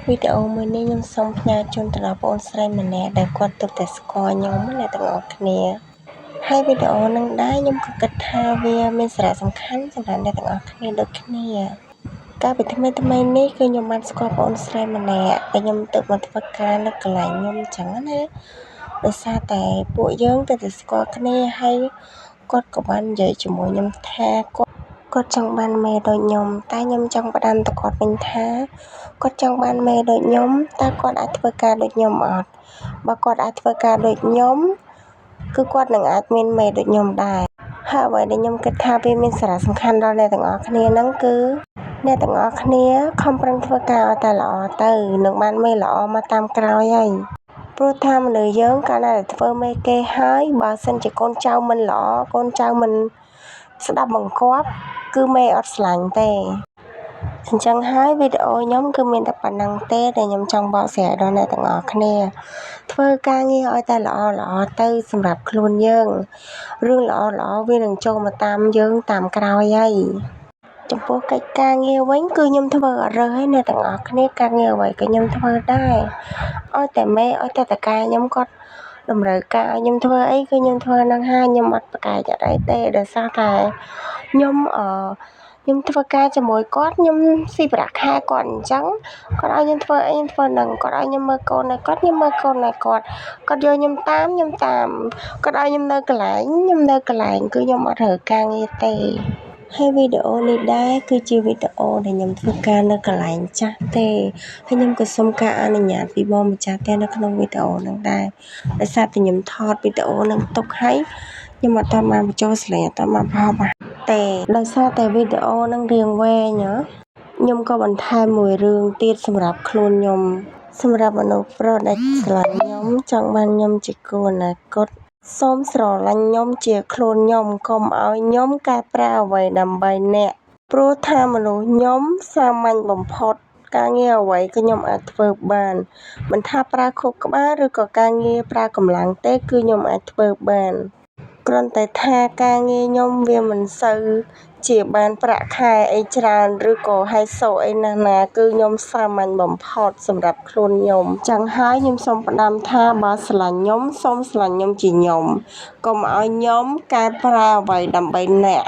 វីដេអូមួយនេះខ្ញុំសូមផ្ញើជូនទៅដល់បងស្រីម្នាក់ដែលគាត់ទើបតែស្គាល់ខ្ញុំណាអ្នកទាំងអស់គ្នាហើយវីដេអូនឹងដែរខ្ញុំក៏គិតថាវាមានសារៈសំខាន់សម្រាប់អ្នកទាំងអស់គ្នាដូចគ្នាកាលពីថ្មីថ្មីនេះគឺខ្ញុំបានស្គាល់បងស្រីម្នាក់ដែលខ្ញុំទៅមកធ្វើការនៅកន្លែងខ្ញុំអញ្ចឹងណាដោយសារតែពួកយើងទៅតែស្គាល់គ្នាហើយគាត់ក៏បាននិយាយជាមួយខ្ញុំថាគាត់ចង់បានមេដូចខ្ញុំតែខ្ញុំចង់ផ្ដាំទៅគាត់វិញថាគាត់ចង់បានមេដូចខ្ញុំតើគាត់អាចធ្វើការដូចខ្ញុំអត់បើគាត់អាចធ្វើការដូចខ្ញុំគឺគាត់នឹងអាចមានមេដូចខ្ញុំដែរហើយអ្វីដែលខ្ញុំគិតថាវាមានសារៈសំខាន់ដល់អ្នកទាំងអស់គ្នាហ្នឹងគឺអ្នកទាំងអស់គ្នាខំប្រឹងធ្វើការឲ្យតែល្អទៅនឹងបានមេល្អមកតាមក្រោយហើយព្រោះថាមនុស្សយើងកាលណាតែធ្វើមេគេហើយបើសិនជាកូនចៅមិនល្អកូនចៅមិនស្ដាប់បង្គាប់គឺមេអត់ស្រឡាញ់ទេអញ្ចឹងហើយវីដេអូខ្ញុំគឺមានតែប៉ុណ្្នឹងទេដែលខ្ញុំចង់បកស្រាយដល់អ្នកទាំងអស់គ្នាធ្វើការងារឲ្យតែល្អល្អទៅសម្រាប់ខ្លួនយើងរឿងល្អល្អវានឹងចូលមកតាមយើងតាមក្រោយហើយចំពោះកិច្ចការងារវិញគឺខ្ញុំធ្វើអត់រើសទេអ្នកទាំងអស់គ្នាការងារអ្វីក៏ខ្ញុំធ្វើដែរឲ្យតែមេឲ្យតែតកាខ្ញុំគាត់តម្រូវការឲ្យខ្ញុំធ្វើអីគឺខ្ញុំធ្វើនឹងហើយខ្ញុំអត់ប្រកែកអត់អីទេដោយសារតែខ្ញុំអឺខ្ញុំធ្វើការជាមួយគាត់ខ្ញុំស៊ីប្រាក់ខែគាត់អញ្ចឹងគាត់ឲ្យខ្ញុំធ្វើអីខ្ញុំធ្វើនឹងគាត់ឲ្យខ្ញុំមើលកូនឲ្យគាត់ខ្ញុំមើលកូនឲ្យគាត់គាត់យកខ្ញុំតាមខ្ញុំតាមគាត់ឲ្យខ្ញុំនៅកន្លែងខ្ញុំនៅកន្លែងគឺខ្ញុំអត់ត្រូវការងារទេហើយវីដេអូនេះដែរគឺជាវីដេអូដែលខ្ញុំធ្វើការនៅកន្លែងចាស់ទេហើយខ្ញុំក៏សូមការអនុញ្ញាតពីបងម្ចាស់ផ្ទះនៅក្នុងវីដេអូហ្នឹងដែរដោយសារតែខ្ញុំថតវីដេអូហ្នឹងទុកហើយខ្ញុំអត់ទាន់បានបញ្ចូលសំឡេងអត់ទាន់បានបង្ហោះទេដោយសារតែវីដេអូហ្នឹងរៀងវែងខ្ញុំក៏បន្ថែមមួយរឿងទៀតសម្រាប់ខ្លួនខ្ញុំសម្រាប់មនុស្សប្រុសដែលស្រឡាញ់ខ្ញុំចង់បានខ្ញុំជាគូអនាគតសូមស្រឡាញ់ខ្ញុំជាខ្លួនខ្ញុំកុំឲ្យខ្ញុំកែប្រែអ្វីដើម្បីអ្នកព្រោះថាមនុស្សខ្ញុំសាមញ្ញបំផុតការងារអ្វីក៏ខ្ញុំអាចធ្វើបានមិនថាប្រើខួរក្បាលឬក៏ការងារប្រើកម្លាំងទេគឺខ្ញុំអាចធ្វើបានគ្រាន់តែថាការងារខ្ញុំវាមិនសូវជាបានប្រាក់ខែអីច្រើនឬក៏ហៃសូអីណាស់ណាគឺខ្ញុំសាមញ្ញបំផុតសម្រាប់ខ្លួនខ្ញុំចឹងហើយខ្ញុំសូមផ្ដាំថាបើស្រឡាញ់ខ្ញុំសូមស្រឡាញ់ខ្ញុំជាខ្ញុំកុំឲ្យខ្ញុំកែប្រែអ្វីដើម្បីអ្នក